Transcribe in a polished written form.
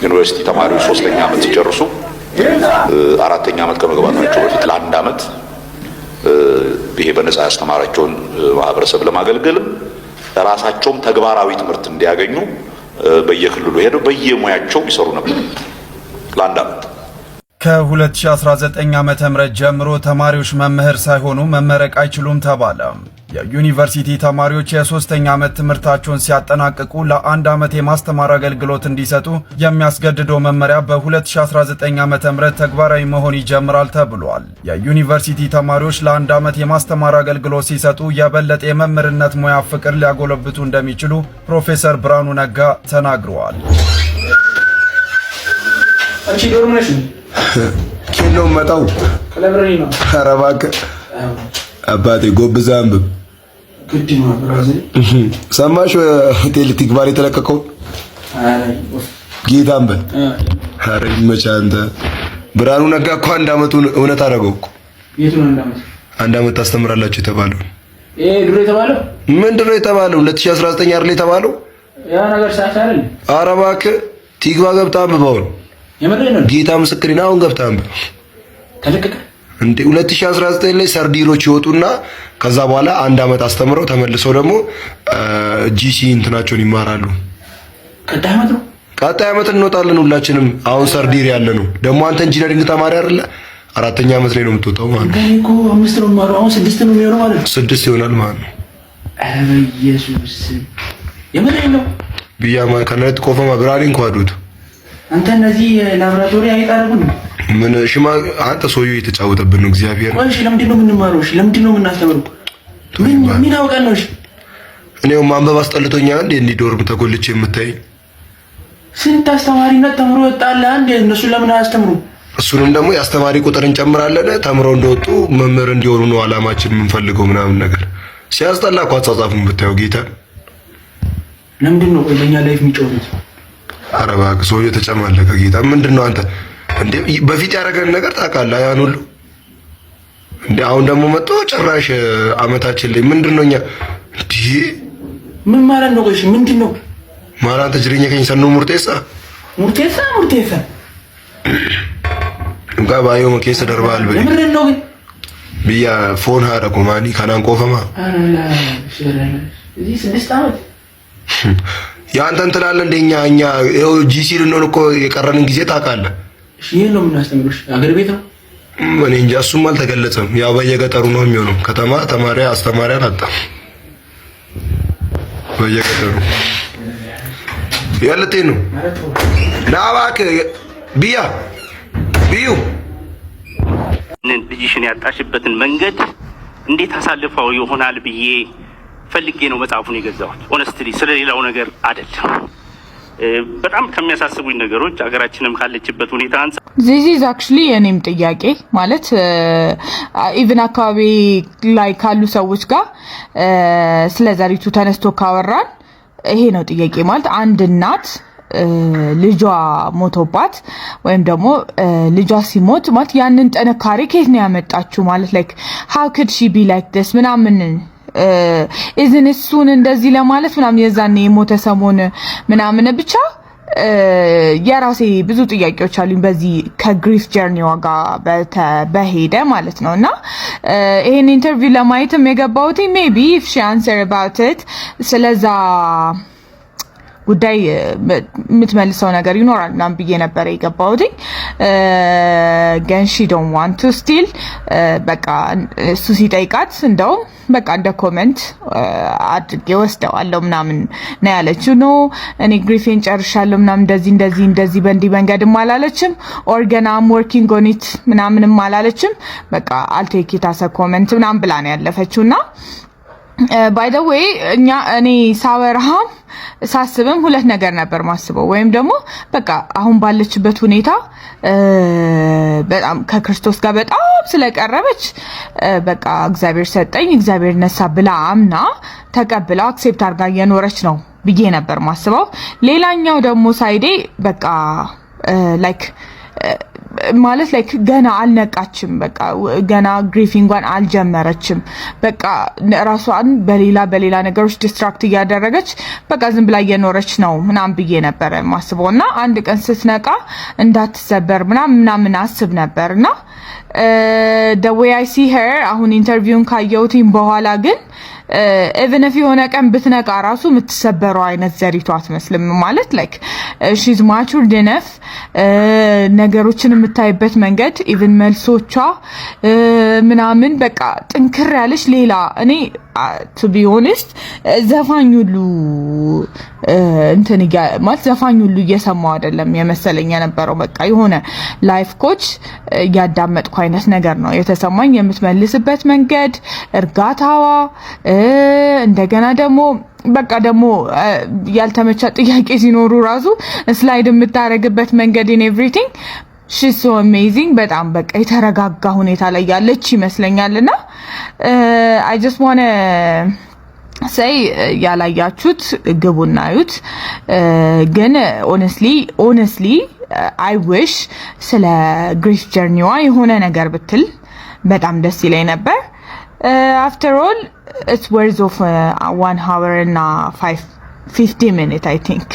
ዩኒቨርሲቲ ተማሪዎች ሶስተኛ ዓመት ሲጨርሱ አራተኛ ዓመት ከመግባታቸው በፊት ለአንድ ዓመት ይሄ በነፃ ያስተማራቸውን ማህበረሰብ ለማገልገልም ራሳቸውም ተግባራዊ ትምህርት እንዲያገኙ በየክልሉ ሄደው በየሙያቸው ይሰሩ ነበር ለአንድ ዓመት። ከ2019 ዓ.ም ጀምሮ ተማሪዎች መምህር ሳይሆኑ መመረቅ አይችሉም ተባለ። የዩኒቨርሲቲ ተማሪዎች የሶስተኛ ዓመት ትምህርታቸውን ሲያጠናቅቁ ለአንድ ዓመት የማስተማር አገልግሎት እንዲሰጡ የሚያስገድደው መመሪያ በ2019 ዓ.ም ተግባራዊ መሆን ይጀምራል ተብሏል። የዩኒቨርሲቲ ተማሪዎች ለአንድ ዓመት የማስተማር አገልግሎት ሲሰጡ የበለጠ የመምህርነት ሙያ ፍቅር ሊያጎለብቱ እንደሚችሉ ፕሮፌሰር ብርሃኑ ነጋ ተናግረዋል። አንቺ dorm ነሽ? ኬት ነው የምመጣው? ከ library ነው። ኧረ እባክህ አባቴ ጎብዘህ አንብብ። ግድ ነው brother። ሰማሽ? ቴሌቲክ ባል የተለቀቀው ጌታን በል። ኧረ ይመችህ አንተ። ብርሃኑ ነጋ እኮ አንድ አመቱን እውነት አደረገው እኮ። የቱ ነው አንድ አመት? አንድ አመት ታስተምራላችሁ የተባለው። ይሄ ድሮ የተባለው። ምንድን ነው የተባለው? 2019 አይደል የተባለው? ያ ነገር ሰዓት አይደል? ኧረ እባክህ ቲግባ ገብተህ አንብበው ነው። የምሬን ነው። ጌታ ምስክሬን፣ አሁን ገብተህ አንብብ። ተለቀቀ። እንዴ፣ 2019 ላይ third year ኦች ይወጡና ከዛ በኋላ አንድ አመት አስተምረው ተመልሰው ደግሞ GC እንትናቸውን ይማራሉ። ቀጣይ አመት ነው። ቀጣይ አመት እንወጣለን ሁላችንም። አሁን third year ያለ ነው። ደግሞ አንተ engineering ተማሪ አይደለ? አራተኛ አመት ላይ ነው የምትወጣው ማለት ነው። እኔ እኮ አምስት ነው የምማረው። አሁን ስድስት ነው የሚሆነው ማለት ነው። ስድስት ይሆናል ማለት ነው። ኧረ በኢየሱስ፣ የምሬን ነው። ብያ ከነት ቆፈማ ብራኒን ኳዱት። አንተ እነዚህ ላብራቶሪ አይጣረጉም። ምን ሽማ አንተ ሰውዬው እየተጫወተብን ነው። እግዚአብሔር። ቆይ እሺ፣ ለምንድን ነው የምንማረው? እሺ፣ ለምንድን ነው የምናስተምረው? ምን ምን አውቀን ነው? እሺ። እኔው ማንበብ አስጠልቶኛል። እንዴ እንዲህ dorm ተጎልቼ የምታይ። ስንት አስተማሪነት ተምሮ ወጣለ። አንድ እነሱ ለምን አያስተምሩም? እሱንም ደግሞ የአስተማሪ ቁጥር እንጨምራለን። ተምረው እንደወጡ መምህር እንዲሆኑ ነው አላማችን የምንፈልገው ምናምን ነገር። ሲያስጠላ እኮ አጻጻፉን ብታየው ጌታ። ለምንድን ነው ቆይ ለኛ life የሚጫወቱት? ኧረ እባክህ ሰውዬው ተጨማለቀ። ጌታ፣ ምንድን ነው አንተ እንዴ? በፊት ያደረገን ነገር ታውቃለህ? ያን ሁሉ እንዴ፣ አሁን ደግሞ መጥቶ ጭራሽ አመታችን ላይ ምንድን ነው እኛ እንዴ? ምን ማለት ነው? ቆይ እሺ፣ ምንድን ነው? ማራንተ ጅሪኛ ከኝ ሰኑ ሙርቴሳ። ሙርቴሳ ሙርቴሳ። እንኳ ባዮ መኬሰ ደርባል በይ። የምሬን ነው ግን። ብያ ፎን ሀረ ኮማኒ ከናን ቆፈማ። ኧረ ላሽ፣ ኧረ ላሽ። እዚህ 6 ዓመት። የአንተን ትላለህ እንደኛ እኛ ይኸው GC ልንሆን እኮ የቀረንን ጊዜ ታውቃለህ። እሺ፣ ይሄን ነው የምናስተምረው። እሺ፣ አገር ቤት ነው። እኔ እንጃ፣ እሱም አልተገለጸም። ያው በየገጠሩ ነው የሚሆነው። ከተማ ተማሪ አስተማሪ አላጣም። በየገጠሩ ያለቴ ነው። ና እባክህ ብያ ብዩ። ልጅሽን ያጣሽበትን መንገድ እንዴት አሳልፈው ይሆናል ብዬ ፈልጌ ነው መጽሐፉን የገዛሁት። Honestly ስለሌላው ነገር አይደለም። በጣም ከሚያሳስቡኝ ነገሮች ሀገራችንም ካለችበት ሁኔታ አንጻር This is actually የኔም ጥያቄ። ማለት even አካባቢ ላይ ካሉ ሰዎች ጋር ስለ ዘሪቱ ተነስቶ ካወራን ይሄ ነው ጥያቄ። ማለት አንድ እናት ልጇ ሞቶባት ወይም ደግሞ ልጇ ሲሞት ማለት ያንን ጥንካሬ ከየት ነው ያመጣችው? ማለት like how could she be like this ምናምን እዝን እሱን እንደዚህ ለማለት ምናምን የዛኔ የሞተ ሰሞን ምናምን ብቻ የራሴ ብዙ ጥያቄዎች አሉኝ በዚህ ከ grief journey ዋ ጋር በሄደ ማለት ነው። እና ይሄን interview ለማየትም የገባሁት maybe if she answer about it ስለዛ ጉዳይ የምትመልሰው ነገር ይኖራል ምናምን ብዬ ነበረ የገባሁት። ግን she don't want to still በቃ እሱ ሲጠይቃት እንደውም በቃ እንደ comment አድርጌ ወስደዋለሁ ምናምን ነው ያለችው። No፣ እኔ grief ኤን ጨርሻለሁ ምናምን እንደዚህ እንደዚህ እንደዚህ በእንዲህ መንገድም አላለችም። Or ገና I'm working on it ምናምንም አላለችም። በቃ I'll take it as a comment ምናምን ብላ ነው ያለፈችው። እና by the way እኛ እኔ ሳወራም ሳስብም ሁለት ነገር ነበር ማስበው። ወይም ደግሞ በቃ አሁን ባለችበት ሁኔታ በጣም ከክርስቶስ ጋር በጣም ስለቀረበች በቃ እግዚአብሔር ሰጠኝ እግዚአብሔር ነሳ ብላ አምና ተቀብላ accept አድርጋ እየኖረች ነው ብዬ ነበር ማስበው። ሌላኛው ደግሞ side ኤ በቃ like ማለት like ገና አልነቃችም። በቃ ገና grieving ጓን አልጀመረችም። በቃ ራሷን በሌላ በሌላ ነገሮች distract እያደረገች በቃ ዝም ብላ እየኖረች ነው ምናምን ብዬ ነበረ ማስበው። እና አንድ ቀን ስትነቃ እንዳትሰበር ምናምን ምናምን አስብ ነበር። እና the way I see her አሁን interview ውን ካየሁትኝ በኋላ ግን even if የሆነ ቀን ብትነቃ ራሱ የምትሰበረው አይነት ዘሪቱ አትመስልም። ማለት like she's matured enough፣ ነገሮችን የምታይበት መንገድ፣ even መልሶቿ ምናምን በቃ ጥንክር ያለች ሌላ፣ እኔ to be honest ዘፋኝ ሁሉ እንትን ማለት ዘፋኝ ሁሉ እየሰማው አይደለም የመሰለኝ የነበረው። በቃ የሆነ life coach እያዳመጥኩ አይነት ነገር ነው የተሰማኝ። የምትመልስበት መንገድ፣ እርጋታዋ፣ እንደገና ደግሞ በቃ ደግሞ ያልተመቻ ጥያቄ ሲኖሩ ራሱ slide የምታደርግበት መንገድ and everything, she's so amazing። በጣም በቃ የተረጋጋ ሁኔታ ላይ ያለች ይመስለኛል። እና I just wanna say ያላያችሁት ግቡና እዩት። ግን honestly I wish ስለ grief journey ዋ የሆነ ነገር ብትል በጣም ደስ ይለኝ ነበር። After all, it's worth of 1 hour እና 5 50 minute, I think.